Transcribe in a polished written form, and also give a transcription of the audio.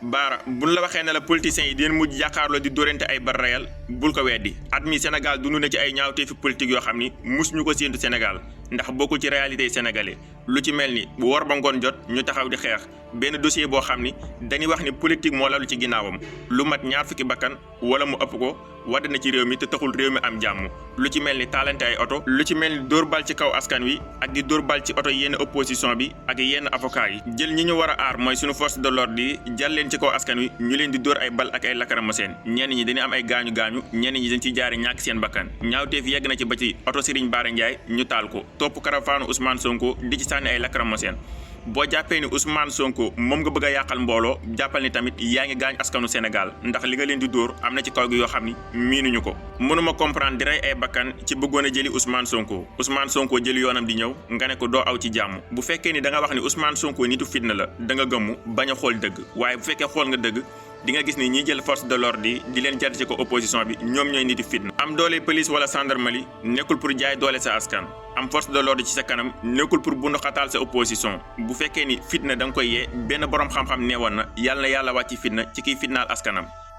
baara buñ la waxee ne la politiciens yi dinañ mujj jàkkaarloo di dóorante ay bar réel bul ko weddi at mi Sénégal dund na ci ay ñaawteefi politique yoo xam ni musuñu ko séentu Sénégal ndax bokkul ci réalité sénégalais lu ci mel ni bu war ba ngoon jot ñu taxaw di xeex benn dossier boo xam ni dañuy wax ni politique moo lalu ci ginnaawam lu mat ñaar fukki bakkan wala mu ëpp ko wadd na ci réew mi te taxul réew mi am jàmm lu ci mel ni taalante ay oto lu ci mel ni dóor bal ci kaw askan wi ak di dóor bal ci oto yenn opposition bi ak yenn avocat yi jël ñi ñu war a aar mooy suñu force de l'ordre yi jàll leen ci kaw askan wi ñu leen di dóor ay bal ak ay lacrymogène ñenn ñi dañuy am ay gaañu-gaañu ñenn ñi dañ ciy jaare ñàkk seen bakkan ñaawteef yegg na ci ba ci oto Serigne Bara Ndiaye ñu taal ko topp karafaanu Ousmane Sonko di ci sànni ay lacrymogène boo jàppee ni Ousmane Sonko moom nga bëgg a yàqal mbooloo jàppal ni tamit yaa ngi gaañ askanu Sénégal ndax li nga leen di dóor am na ci kaw gi yoo xam ni miinuñu ko mënuma comprendre di rey ay bakkan ci bëggoon a jëli Ousmane Sonko jëli yoonam di ñëw nga ne ko doo aw ci jàmm bu fekkee ni da nga wax ni Ousmane Sonko nitu fitna la da nga gëmmu bañ a xool dëgg waaye bu fekkee xool nga dëgg di nga gis ni ñiy jël force de l'ordre yi di leen jar ci ko opposition bi ñoom ñooy niti fitna am doole police wala gendarmerie nekkul pour jaay doole sa askan am force de l'ordre ci sa kanam nekkul pour bundu xataal sa opposition bu fekkee ni fitna da nga koy yee benn borom xam-xam neewoon na yàlla wàcc fitna ci kiy fitnaal askanam